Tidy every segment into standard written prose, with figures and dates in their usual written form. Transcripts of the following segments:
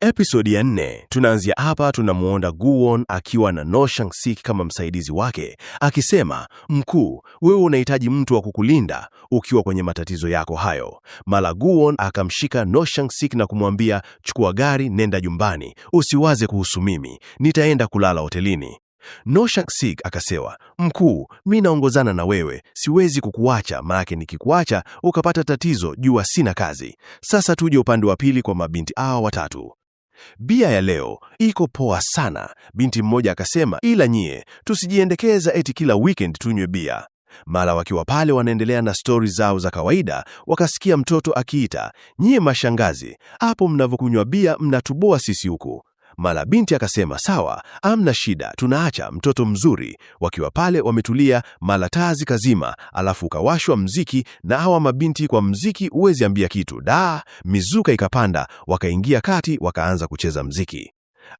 Episodi ya 4 tunaanzia hapa. Tunamuona Guwon akiwa na No Shang-sik kama msaidizi wake akisema, mkuu, wewe unahitaji mtu wa kukulinda ukiwa kwenye matatizo yako hayo. Mara Guwon akamshika No Shang-sik na kumwambia, chukua gari nenda jumbani, usiwaze kuhusu mimi, nitaenda kulala hotelini. No Shang-sik akasewa, mkuu, mi naongozana na wewe, siwezi kukuacha, maana nikikuacha ukapata tatizo, jua sina kazi. Sasa tuje upande wa pili kwa mabinti hawa watatu. Bia ya leo iko poa sana, binti mmoja akasema, ila nyie tusijiendekeza eti kila weekend tunywe bia. Mara wakiwa pale wanaendelea na stori zao za kawaida, wakasikia mtoto akiita, nyie mashangazi, hapo mnavyokunywa bia mnatuboa sisi huku. Mara binti akasema sawa, amna shida, tunaacha mtoto mzuri. Wakiwa pale wametulia, mara taa zikazima, alafu ukawashwa mziki na hawa mabinti kwa mziki huwezi ambia kitu da, mizuka ikapanda, wakaingia kati, wakaanza kucheza mziki.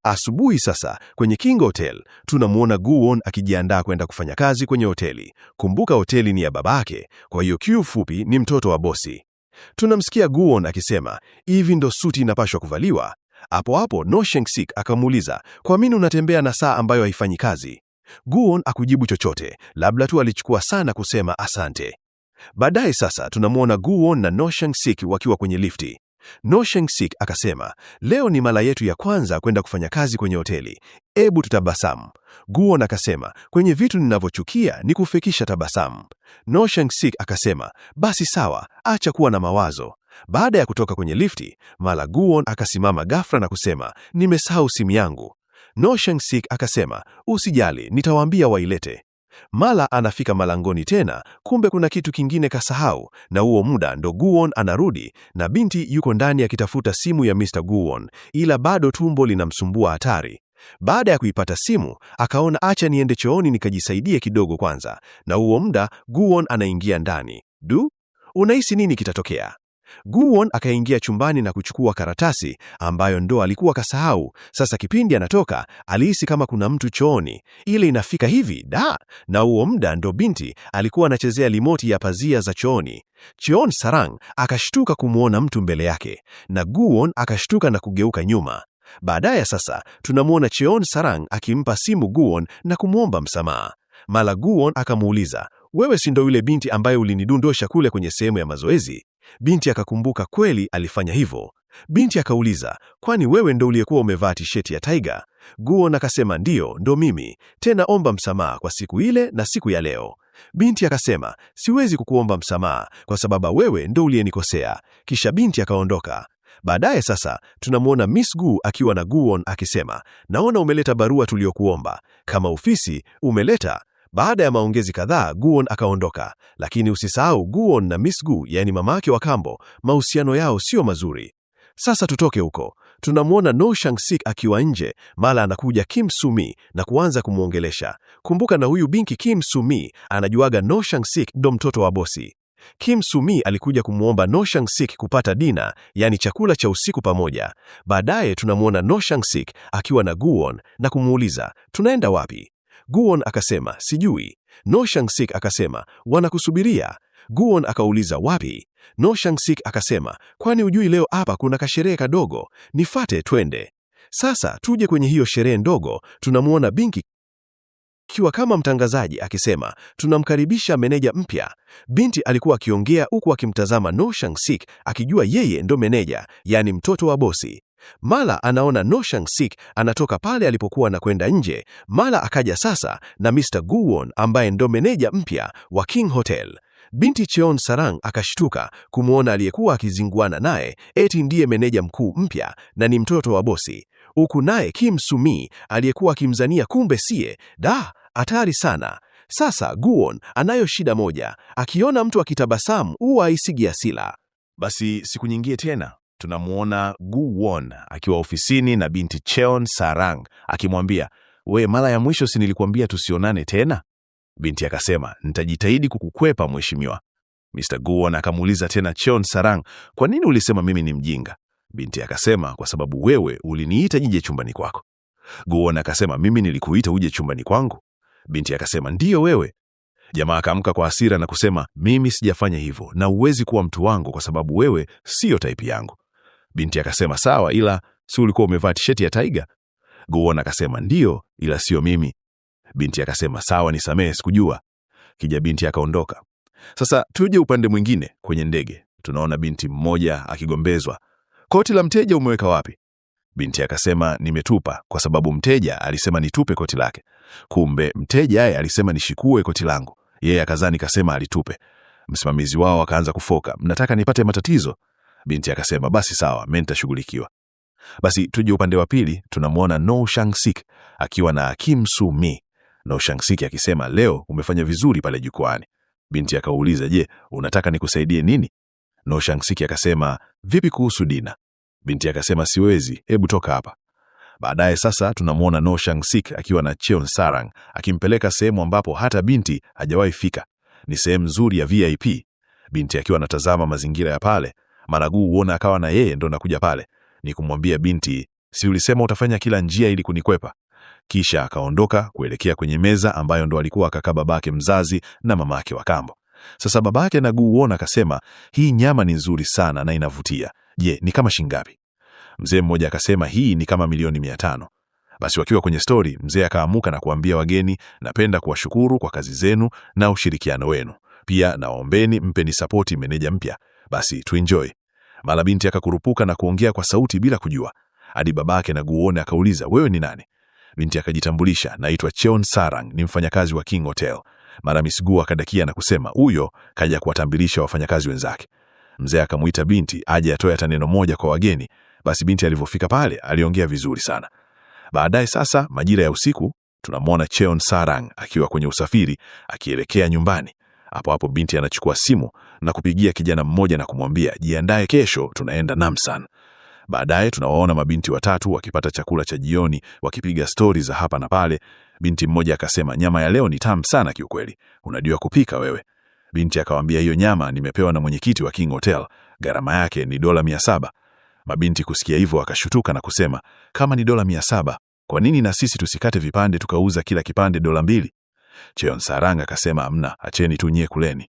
Asubuhi sasa kwenye King Hotel tunamwona Guwon akijiandaa kwenda kufanya kazi kwenye hoteli. Kumbuka hoteli ni ya babake, kwa hiyo kiufupi ni mtoto wa bosi. Tunamsikia Guwon akisema hivi ndo suti inapashwa kuvaliwa. Hapo hapo No Sheng-sik akamuuliza kwa nini unatembea na saa ambayo haifanyi kazi? Guwon akujibu chochote, labda tu alichukua sana kusema asante. Baadaye sasa tunamwona Guwon na No Sheng-sik wakiwa kwenye lifti. No Sheng-sik akasema leo ni mara yetu ya kwanza kwenda kufanya kazi kwenye hoteli, ebu tutabasamu. Guwon akasema kwenye vitu ninavyochukia ni kufekisha tabasamu. No Sheng-sik akasema basi sawa, acha kuwa na mawazo. Baada ya kutoka kwenye lifti, mara Guwon akasimama ghafla na kusema nimesahau simu yangu. No Sheng-sik akasema usijali, nitawaambia wailete. Mara anafika malangoni tena, kumbe kuna kitu kingine kasahau, na huo muda ndo Guwon anarudi na binti yuko ndani akitafuta simu ya Mr. Guwon, ila bado tumbo linamsumbua hatari. Baada ya kuipata simu, akaona acha niende chooni nikajisaidie kidogo kwanza, na huo muda Guwon anaingia ndani. Du, unahisi nini kitatokea? Guwon akaingia chumbani na kuchukua karatasi ambayo ndo alikuwa kasahau. Sasa kipindi anatoka alihisi kama kuna mtu chooni, ile inafika hivi da, na huo muda ndo binti alikuwa anachezea limoti ya pazia za chooni. Cheon Sarang akashtuka kumwona mtu mbele yake na Guwon akashtuka na kugeuka nyuma. Baadaye sasa tunamwona Cheon Sarang akimpa simu Guwon na kumwomba msamaha. Mara Guwon akamuuliza, wewe si ndo yule binti ambaye ulinidondosha kule kwenye sehemu ya mazoezi? Binti akakumbuka kweli alifanya hivyo. Binti akauliza, kwani wewe ndo uliyekuwa umevaa tisheti ya Tiger? Guwon akasema ndiyo, ndo mimi. Tena omba msamaha kwa siku ile na siku ya leo. Binti akasema siwezi kukuomba msamaha kwa sababu wewe ndo uliyenikosea. Kisha binti akaondoka. Baadaye sasa tunamwona Miss Gu akiwa na Guwon akisema, naona umeleta barua tuliyokuomba kama ofisi umeleta. Baada ya maongezi kadhaa, Guwon akaondoka, lakini usisahau Guwon na Miss Gu, yaani mamake wa kambo, mahusiano yao sio mazuri. Sasa tutoke huko, tunamwona No Shang-sik akiwa nje, mara anakuja Kim Sumi na kuanza kumwongelesha. Kumbuka na huyu binti Kim Sumi anajuaga No Shang-sik ndo mtoto wa bosi. Kim Sumi alikuja kumwomba No Shang-sik kupata dina, yani chakula cha usiku pamoja. Baadaye tunamwona No Shang-sik akiwa na Guwon na kumuuliza tunaenda wapi? Guwon akasema sijui. No Shang-sik akasema wanakusubiria. Guwon akauliza wapi? No Shang-sik akasema kwani hujui leo hapa kuna kasherehe kadogo, nifate twende. Sasa tuje kwenye hiyo sherehe ndogo, tunamwona binti kiwa kama mtangazaji akisema tunamkaribisha meneja mpya. Binti alikuwa akiongea huku akimtazama No Shang-sik akijua yeye ndo meneja, yani mtoto wa bosi. Mara anaona No Shang-sik anatoka pale alipokuwa na kwenda nje. Mara akaja sasa na Mr. Guwon ambaye ndo meneja mpya wa King Hotel. Binti Cheon Sarang akashtuka kumwona aliyekuwa akizinguana naye eti ndiye meneja mkuu mpya na ni mtoto wa bosi, huku naye Kim Sumi aliyekuwa akimzania kumbe siye. Da, hatari sana. Sasa Guwon anayo shida moja, akiona mtu akitabasamu huwa aisigi hasira. Basi siku nyingine tena tunamwona Guwon akiwa ofisini na binti Cheon Sarang akimwambia, we, mara ya mwisho si nilikuambia tusionane tena? Binti akasema, nitajitahidi kukukwepa mheshimiwa. Mr. Guwon akamuuliza tena Cheon Sarang, kwa nini ulisema mimi ni mjinga? Binti akasema, kwa sababu wewe uliniita nije chumbani kwako. Guwon akasema, mimi nilikuita uje chumbani kwangu? Binti akasema, ndiyo wewe. Jamaa akaamka kwa hasira na kusema, mimi sijafanya hivyo na huwezi kuwa mtu wangu kwa sababu wewe siyo type yangu. Binti akasema sawa, ila Si ulikuwa umevaa tisheti ya Tiger? Guwon akasema ndiyo, ila sio mimi. Binti akasema sawa, nisamehe, sikujua. Kija binti akaondoka. Sasa tuje upande mwingine kwenye ndege, tunaona binti mmoja akigombezwa, koti la mteja umeweka wapi? Binti akasema nimetupa, kwa sababu mteja alisema nitupe koti lake. Kumbe mteja yeye alisema nishikue koti langu, yeye akazani kasema alitupe. Msimamizi wao akaanza kufoka, mnataka nipate matatizo? Binti akasema basi sawa, mimi nitashughulikiwa. Basi tuje upande wa pili, tunamwona No Shangsik akiwa na Kim Su Mi. No Shangsik akisema leo umefanya vizuri pale jukwani. Binti akauliza, je, unataka nikusaidie nini? No Shangsik akasema vipi kuhusu Dina? Binti akasema siwezi, hebu toka hapa. Baadaye sasa tunamwona No Shangsik akiwa na Cheon Sarang akimpeleka sehemu ambapo hata binti hajawahi fika. Ni sehemu nzuri ya VIP. Binti akiwa anatazama mazingira ya pale, Maragu huona akawa na yeye ndo nakuja pale, ni kumwambia binti, si ulisema utafanya kila njia ili kunikwepa? Kisha akaondoka kuelekea kwenye meza ambayo ndo alikuwa akakaa babake mzazi na mamake wa kambo. Sasa babake na Guwon akasema, hii nyama ni nzuri sana na inavutia. Je, ni kama shingapi? Mzee mmoja akasema hii ni kama milioni 500. Basi wakiwa kwenye stori, mzee akaamuka na kuambia wageni, napenda kuwashukuru kwa kazi zenu na ushirikiano wenu. Pia nawaombeni mpeni sapoti meneja mpya. Basi tuenjoy. Mara binti akakurupuka na kuongea kwa sauti bila kujua. Hadi babake na Guwon akauliza, wewe ni nani? Binti akajitambulisha, naitwa Cheon Sarang, ni mfanyakazi wa King Hotel. Mara Miss Gu akadakia na kusema huyo kaja kuwatambulisha wafanyakazi wenzake. Mzee akamuita binti aje atoe hata neno moja kwa wageni. Basi binti alivyofika pale aliongea vizuri sana. Baadaye sasa majira ya usiku tunamwona Cheon Sarang akiwa kwenye usafiri akielekea nyumbani. Hapo hapo binti anachukua simu na kupigia kijana mmoja na kumwambia jiandae, kesho tunaenda Namsan. Baadaye tunawaona mabinti watatu wakipata chakula cha jioni wakipiga stori za hapa na pale. Binti mmoja akasema nyama ya leo ni tamu sana kiukweli, unajua kupika wewe. Binti akawambia hiyo nyama nimepewa na mwenyekiti wa King Hotel, gharama yake ni dola 700. Mabinti kusikia hivyo akashutuka na kusema kama ni dola 700, kwa nini na sisi tusikate vipande tukauza kila kipande dola 2? Cheon Sarang akasema amna, acheni tu nyie kuleni.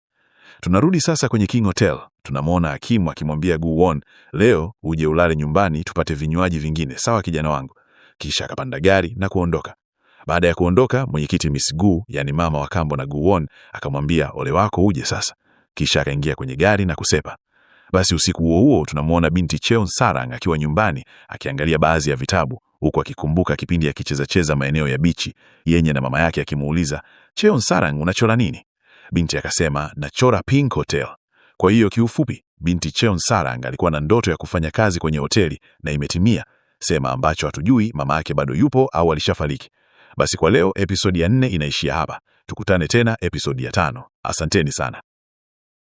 Tunarudi sasa kwenye King Hotel. Tunamwona Hakimu akimwambia Guwon, leo uje ulale nyumbani tupate vinywaji vingine, sawa kijana wangu? Kisha akapanda gari na kuondoka. Baada ya kuondoka, mwenyekiti Miss Gu, yani mama wa kambo na Guwon, akamwambia ole wako uje sasa. Kisha akaingia kwenye gari na kusepa. Basi usiku huo huo tunamwona binti Cheon Sarang akiwa nyumbani akiangalia baadhi ya vitabu huku akikumbuka kipindi akicheza cheza maeneo ya bichi yenye na mama yake akimuuliza, Cheon Sarang unachora nini? Binti akasema nachora Pink Hotel. Kwa hiyo kiufupi, binti Cheon Sarang alikuwa na ndoto ya kufanya kazi kwenye hoteli na imetimia, sema ambacho hatujui mama yake bado yupo au alishafariki. Basi kwa leo episodi ya 4 inaishia hapa. Tukutane tena episodi ya 5. Asanteni sana.